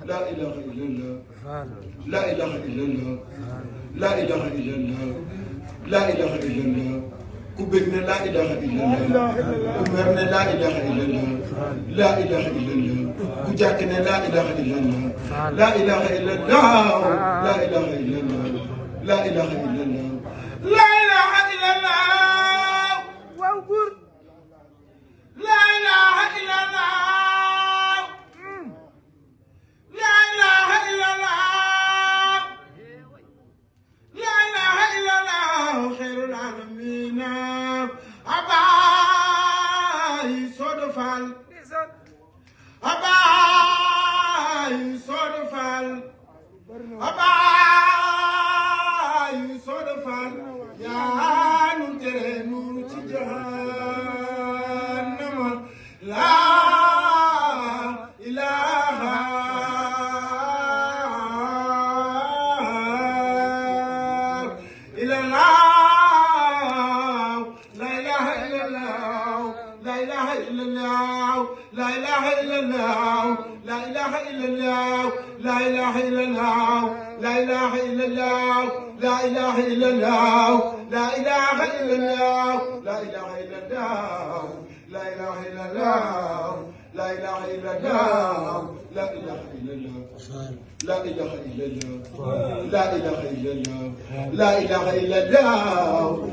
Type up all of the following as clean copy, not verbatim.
لا إله إلا الله لا إله إلا الله لا إله إلا الله لا إله إلا الله كبرنا لا إله إلا الله أمرنا لا إله إلا الله لا إله إلا الله كجاكنا لا إله إلا الله لا إله إلا الله لا إله إلا الله لا إله إلا الله لا إله إلا الله وانكر لا إله إلا الله لا إله إلا الله لا إله إلا الله خير العالمين أباي صدفال أباي صدفال أباي صدفال يا نور نور جهنم لا إله إلا الله لا إله إلا الله لا إله إلا الله لا إله إلا الله لا إله إلا الله لا إله إلا الله لا إله إلا الله لا إله إلا الله لا إله إلا الله لا إله إلا الله لا إله إلا الله لا إله إلا الله لا إله إلا الله لا إله إلا الله لا إله إلا الله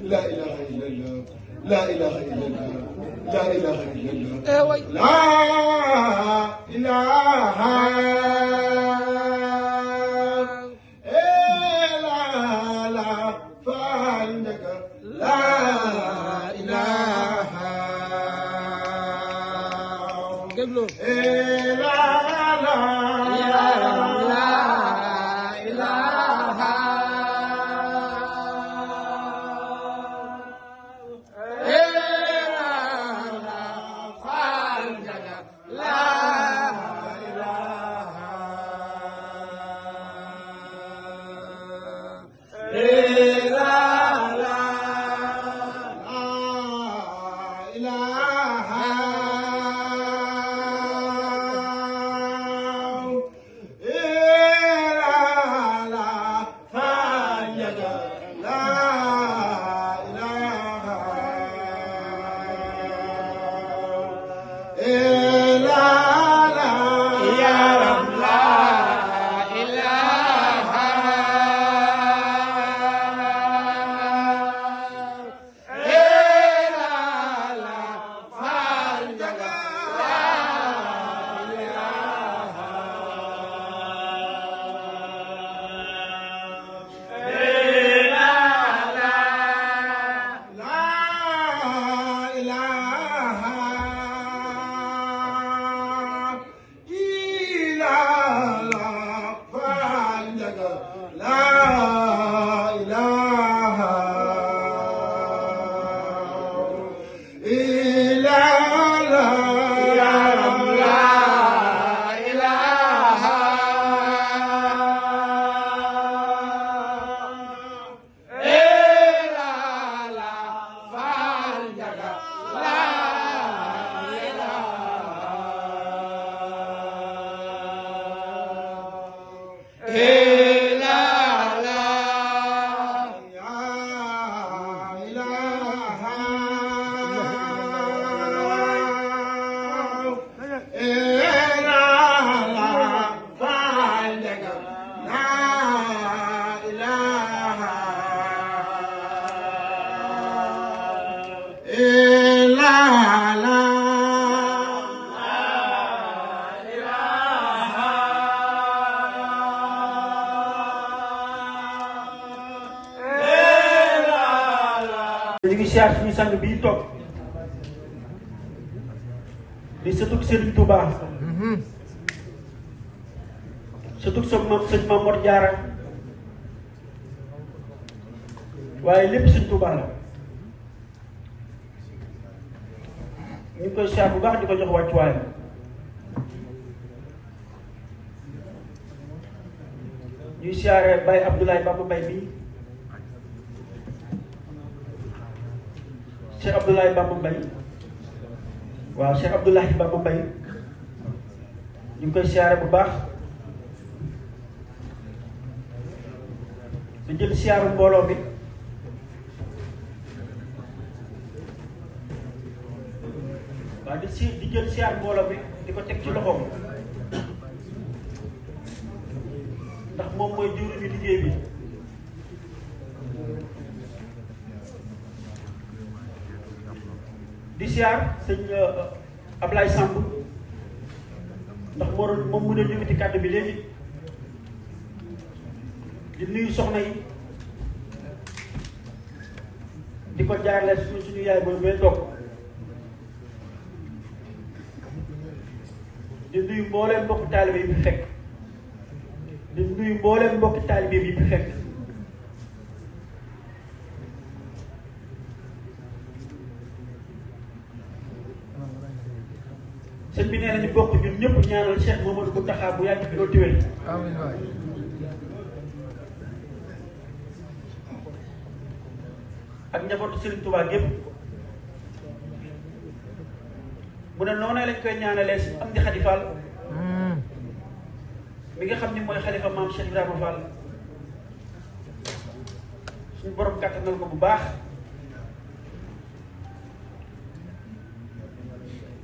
لا إله إلا الله لا إله إلا الله لا إله إلا الله لا إله إلا الله لا إله إلا لا فعندك لا إله إلا لا siyaar suñu sang bii toog di sëtug Serigne Touba sëtug sëñ Mame Mor Diarra waaye lépp Serigne Touba la ñu ngi koy siyaar bu baax di ko jox wàccuwaayam ñuy siyaare Baye Abdoulaye Bamba Mbaye bii Cheikh Abdoulaye Bamba Mbaye waaw Cheikh Abdoulaye Bamba Mbaye ñu ngi koy siyaare bu baax di jël siyaaru mbooloo bi waaw di jël siyaar mbooloo bi di ko teg ci loxoom ndax moom mooy jëwriñu liggéey bi di siyaar sëñ Ablaye Samb ndax moom mu doon yëkkati kàddu bi léegi di nuyu soxna yi di ko jaarale suñu yaay booy bee toog di nuyu mbooleem mbokki taalibe yi fi fekk di nuyu mbooleem mbokki taalibe yi fi fekk sëñ bi nee na ñu bokk ñun ñëpp ñaanal Cheikh Mamadou Mountakha bu yàgg fi loolu téwél amiin waay ak njabootu Serigne Touba gépp mu ne noonu lañ koy ñaanalee si am di Xadi Fall mi nga xam ni mooy xalifa maam Cheikh Ibrahima Fall suñu borom kàttanal ko bu baax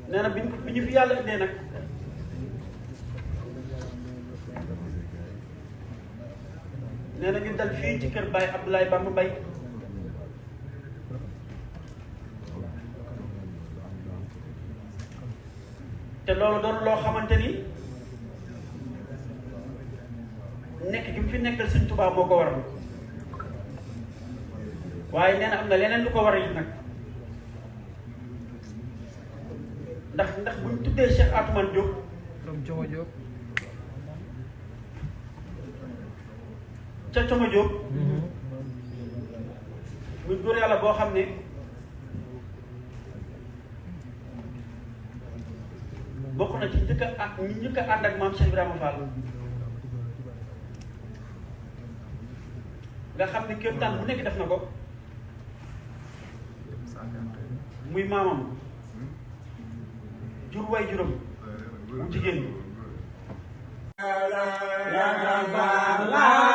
nee na bi ñu fi yàlla indee nag nee na ñu dal fii ci kër Baye Abdoulaye Bamba Mbaye te loolu doon loo xamante ni nekk gi mu fi nekkal Sëñ Tuubaa moo ko waral waaye nee na am na leneen lu ko waral it nag ndax bu ñu tuddee Cheikh Atoumane Diop Coma Diop ca Coma Diop muy góor yàlla boo xam ne bokk na ci njëkk a ànd ak maam Cheikh Ibrahima Fall nga xam ne kéemtaan bu nekk def na ko muy maamam jur way juróom bu jigéen ñi la